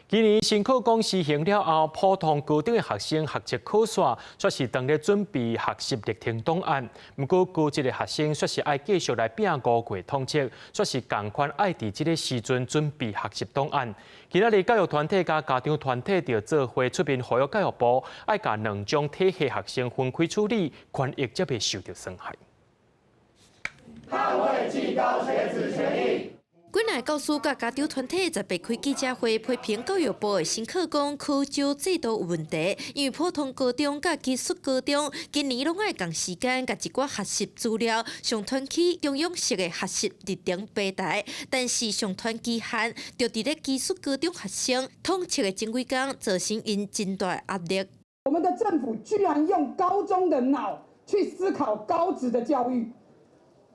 今年新課綱施行了後，普通高中的學生學測考煞，煞是當咧準備學習歷程檔案。毋過高職的學生煞是愛繼續來拼五月統測，煞是仝款愛佇這个時陣準備學習檔案。今仔日教育團體佮家長團體就做伙出面呼籲教育部，愛共兩種體系學生分開處理，權益才袂受著損害。捍衛技高學子權益。幾若个教師佮家長團體18開記者會，批評教育部的新課綱考招制度有問題，因為普通高中佮技術高中今年攏愛仝時間共一寡學習資料上傳去中央式的學習歷程平台，但是上傳期限就佇咧技術高中學生統測的前幾工，造成𪜶真大壓力。我們的政府居然用高中的腦去思考高職的教育，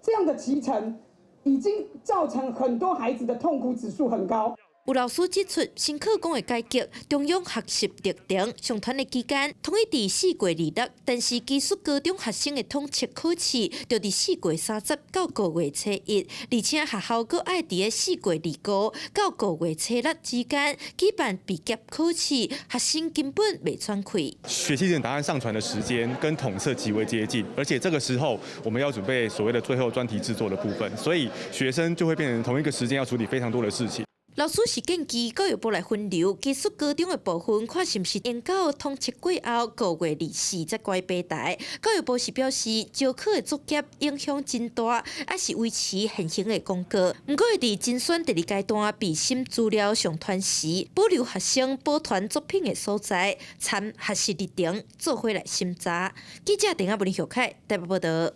這樣的期程已經造成很多孩子的痛苦指數很高。有老師指出，新課綱的改革，中央學習歷程上傳的期間統一佇4月26，但是技術高中學生的統測考試就佇4月30到5月初1，而且學校閣愛佇咧4月25到5月初6之間舉辦畢業考試，學生根本袂喘氣。學習歷程檔案上傳的時間跟統測極為接近，而且這個時候我們要準備所謂的最後專題製作的部分，所以學生就會變成同一個時間要處理非常多的事情。老師是建議教育部來分流技術高中的部分，看是毋是延到統測過後5月24才改平台。教育部是表示，招考的作業影響真大，猶是維持現行的公告。毋過，佇甄選第二階段備審資料上傳時，保留學生保存作品的所在，參學習歷程做伙來審查。記者鄧阿文、小凱台北報道。